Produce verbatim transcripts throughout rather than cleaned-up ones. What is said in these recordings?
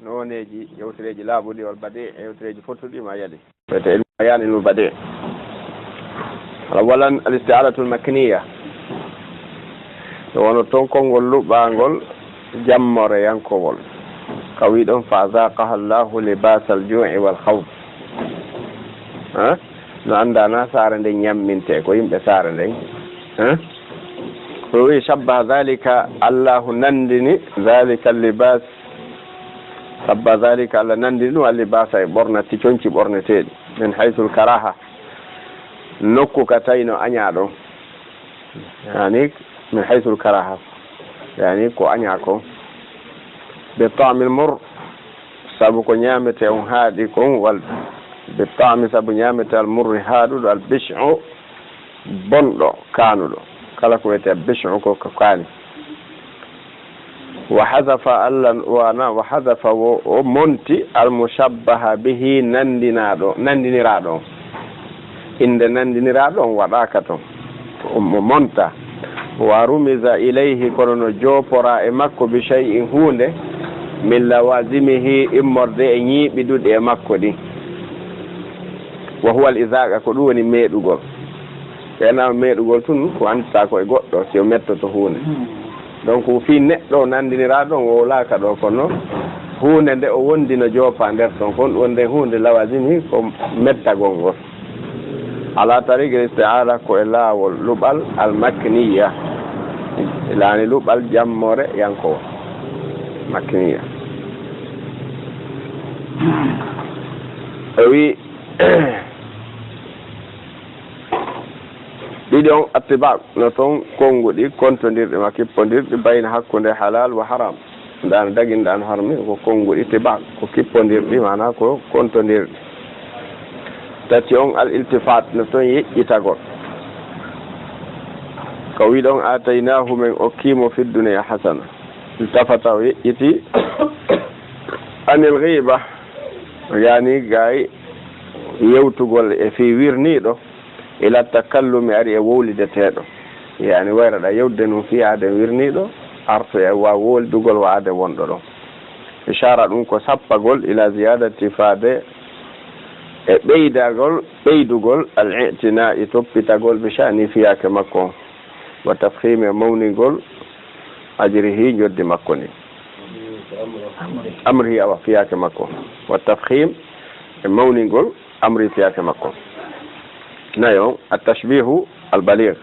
Nooneeji yewtereeji laaɓuɗi, wal badi' e yewtereeji fottuɗi ma yali. Wiyete ilmu bayaan, ilmu badi'. Awalan, al isti'aaratul makniya. Ɗum woni ton konngol luɓaangol jammoreyankowol. Ka wi ɗon, "Fa azaaqaha Allahu libaasal juu'i wal khawf." Ha? No anndaa na saare nden ñamminte, ko yimɓe saare nden. Ha? O wi, "Shabbaha zaalika", Allahu nanndini, "zaalika libaas." Shabbaha zaalika, Allah nanndini ɗum, al libaasa e ɓornati, conci ɓorneteeɗi. Min haysul karaaha. Nokku ka tawi no añaa ɗon. Yaani, min haysul karaaha. Yaani, ko añaa kon. Bi ta'mil murr, sabu ko ñaametee on haaɗi kon, wal bi ta'mi, sabu ñaametee al murri haaɗuɗo, al bish'u, bonɗo, kaanuɗo. Kala ko wiyetee bish'u ko, ko kaani. Wa hazafa, Allah wana, wa hazafa wo o monti al mushabbaha bihi nanndinaaɗo, nanndiniraaɗo on. Innde nanndiniraaɗo on waɗaaka ton. Ko mo monta. Wa rumiza ilayhi, kono no jooporaa e makko bi shay'in, huunde, min lawazimihi, immorde e ñiiɓi duɗi e makko ɗin. Wa huwa al izaaqa, ko ɗum woni meeɗugol. Ɓe na meeɗugol tun, ko anndata ko e goɗɗo, si o mettoto huunde. Donc, fii neɗɗo o nanndiniraa ɗon, o wowlaaka ɗo, kono huunde nde o wondi no joopa nder ton, kon ɗum woni nde huunde lawazimi ko mettagol ngol. Ala tariqil isti'aara, ko e laawol luɓal al makniya. Laani luɓal jammore yankowo. Makniya. O wi, ɗiɗi on, attibaq, no ton konnguɗi, kontondirɗi ma kippondirɗi, bayna, hakkunde halal wa haram. Ndan dagin, ndan harmi, ko konnguɗi, tibaq, ko kippondirɗi, maana ko kontondirɗi. Tati on, al iltifat, no ton yeƴƴitagol. Ko wi ɗon, "Aataynahu", men okki mo, "fid dunya hasana." Iltafata, o yeƴƴiti, anil ghiba, yani gay yewtugol e fii wirniiɗo, ila takallumi, ari e wowlideteeɗo. Yani wayra ɗa yewde nun fii aaden wirniiɗo, arto e wa wowlidugol wa aaden wonɗo ɗon. Ishaara ɗum ko sappagol ila ziyadati, faade e ɓeydagol, ɓeydugol al i'tinaa'i, toppitagol, bi sha'ni, fiyaake makko on. Wa tafkhimi, e mawningol, ajrihi, njoddi makko ndin. Amrihi, awa, fiyaake makko. Wa tafkhim, e mawningol, amri, fiyaake makko. Nayo, at tashbihu al baligh.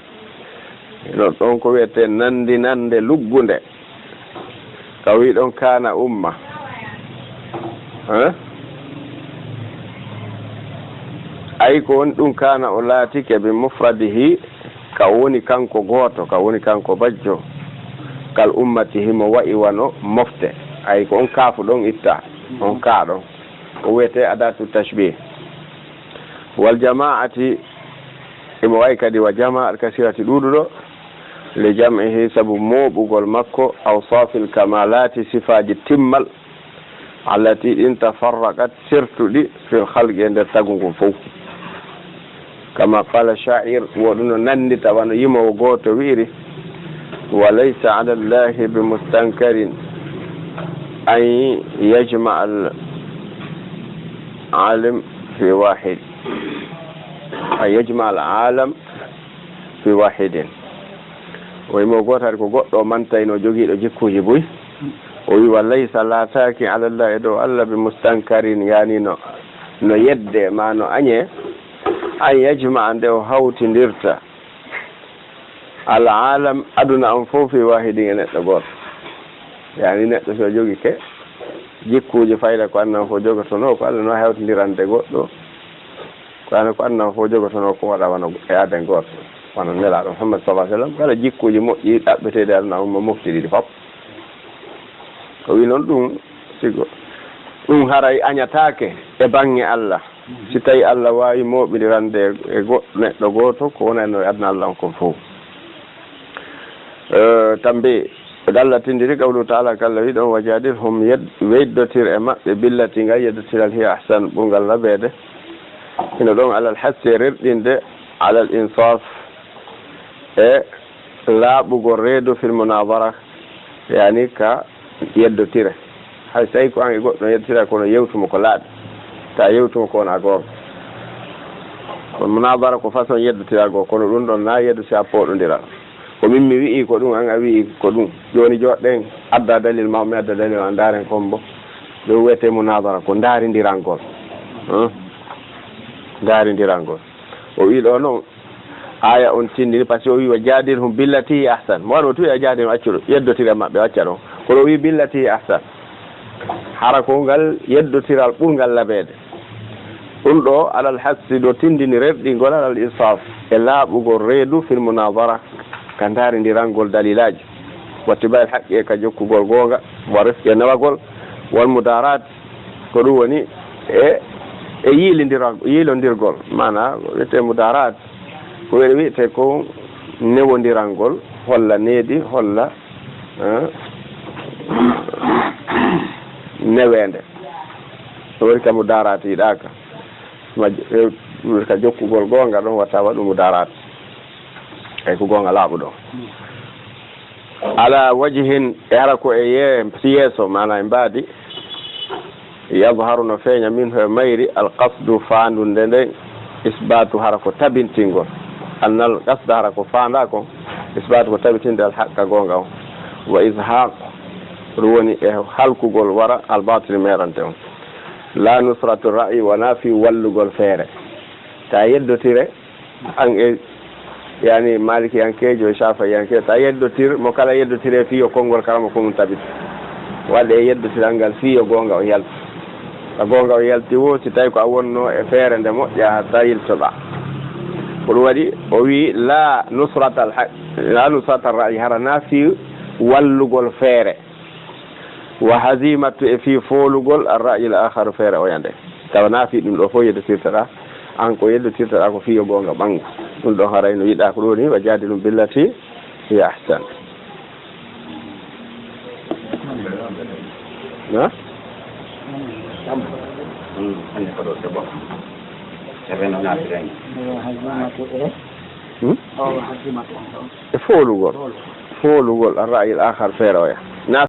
No ɗon ko wiyetee nanndinannde luggunde. Ka wi ɗon, "Kana umma." Hein? Ay ko woni ɗum, kana o laatike bi mufradihi, ka o woni kanko gooto, ka o woni kanko bajjo. Kal ummati, himo wa'i wano mofte. Ay ko on kaafu ɗon itta, on kaa ɗon. O wiyetee adatu tashbih. Wal jama'ati, himo wa'i kadi wa jama'a al kasirati ɗuuɗuɗo, li jam'ihi, sabu mooɓugol makko, awsafil kamalati, sifaaji timmal, allati, ɗin, tafarraqat, sertuɗi, fil khalqi, e nder tagu ngun fow. Kama qala sha'ir, wo ɗum no nanndita wano yimoowo gooto wi'iri, "Wa laysa ala Allahi bi mustankarin an yajma'a al alam fi wahid, an yajma'a al alam fi wahidin." O yimoowo gooto hari ko goɗɗo o mantayno jogiiɗo jikkuuji buy. O wi, "Wa laysa, laataaki, ala Allah, e dow Allah, bi mustankarin, yani no, no yedde ma no añee, an yajma'a, nde o hawtindirta, al alam, aduna on fow, fi wahidin, e neɗɗo gooto." Yani neɗɗo so jogike jikkuuji fayda ko annan fof jogotonoo, ko Allah no hawtindirande goɗɗo. Ko Allah ko annan fof jogotonoo ko waɗa wano e aaden gooto. Wano Nelaaɗo Muhammad sallallahu alaihi wasallam, kala jikkuuji moƴƴi ɗaɓɓeteeɗi aduna on mo mofti ɗiɗi fof. O wi noon ɗum, sigo ɗum haray añataake e baŋŋe Allah. Si tawi Allah waawi mooɓindirande e go-, neɗɗo gooto ko wonani e aduna Allah on kon fof. Eh, tambi, ɓe Allah tindiri qawlu ta'ala, kala wi ɗon, "Wajadilhum", yed-, weddotir e maɓɓe, "billati", ngal yeddotiral, "hiya ahsan", ɓurngal labeede. Hino ɗon alal hassi, rerɗinde, alal insaf, e laaɓugol reedu, fil munadara, yani ka yeddotire. Hay so tawi ko an e goɗɗo yeddotira, kono yewtu mo ko laaɓi. Ta yewtu mo ko wona goonga. Kono munadara ko façon yeddotiral goo, kono ɗum ɗon na yeddotiral pooɗondiral. Ko min mi wi'i ko ɗum, an a wi'i ko ɗum. Jooni jooɗɗen, adda dalil ma, mi adda dalil ma, ndaaren kombo. Ɗum wiyetee munadara, ko ndaarindirangol. Hum? Ndaarindirangol. O wi'i ɗo noon, aaya on tindini, parce que o wi'i, "Wa jaadilhum billati hiya ahsan." Mo waɗi o tuwi a jaadil, accu ɗum, yeddotira maɓɓe, acca ɗon. Kono o wi'i, "Billati hiya ahsan." Hara ko ngal yeddotiral ɓurngal labeede. Ɗum ɗo alal hassi ɗo tindini rerɗingol alal insaf e laaɓugol reedu fil munadara ka ndaarindirangol dalilaaji. Wattibaa'il haqqi e ka jokkugol goonga, wa rifqi e newagol, wal mudarat ko ɗum woni e, e yiilindira-, yiilondirgol. Maanaa ko wiyetee mudarat, ko wiyetee ko newondirangol, holla needi, holla, eh, neweende. So woni ka mudarat yiɗaaka. Ma-, eh, ka jokkugol goonga ɗon watta waɗu mudarat. Ay ko goonga laaɓuɗo. Ala wajhin, e hara ko e ye-, si yeeso, maanaa e mbaadi, yadharu no feeña minhu e mayri, al qasdu faandunde nden, isbaatu hara ko tabintingol. Annal qasda hara ko faandaa kon, isbaatu ko tabintinde al haqqa goonga on. Wa izhaq, ɗum woni e halkugol wara al batil meerante on. La nusratu ra'yi, wonaa fii wallugol feere. Ta yeddotire, an e, yani, Malikiyankeejo e Shafi'iyankeejo, ta yeddotir mo kala yeddotire fii yo konngol karama ko mum tabiti. Waɗe e yeddotiral ngal fii yo goonga o yaltu. Ka goonga o yalti wo, si tawi ko a wonno e feere nde moƴƴa, hatta yiltoɗa. Ko ɗum waɗi o wi'i, "La nusratal haq-, la nusratal ra'yi", hara na fii wallugol feere. Wa hazimatu e fii foolugol ar-ra'yil akhar feere oya nde. Tawa na fii ɗum ɗo fof yeddotirtaɗa. An ko yeddotirtaɗa ko fii yo goonga ɓanngu. Ɗum ɗo haray no yiɗa ko ɗum woni, "Wa jaadilhum billati hiya ahsan." Na? Hmm, hannde ko ɗo, c'est bon. C'est bon, on a fait. Hmm? E foolugol. Foolugol ar-ra'yil akhar feere oya.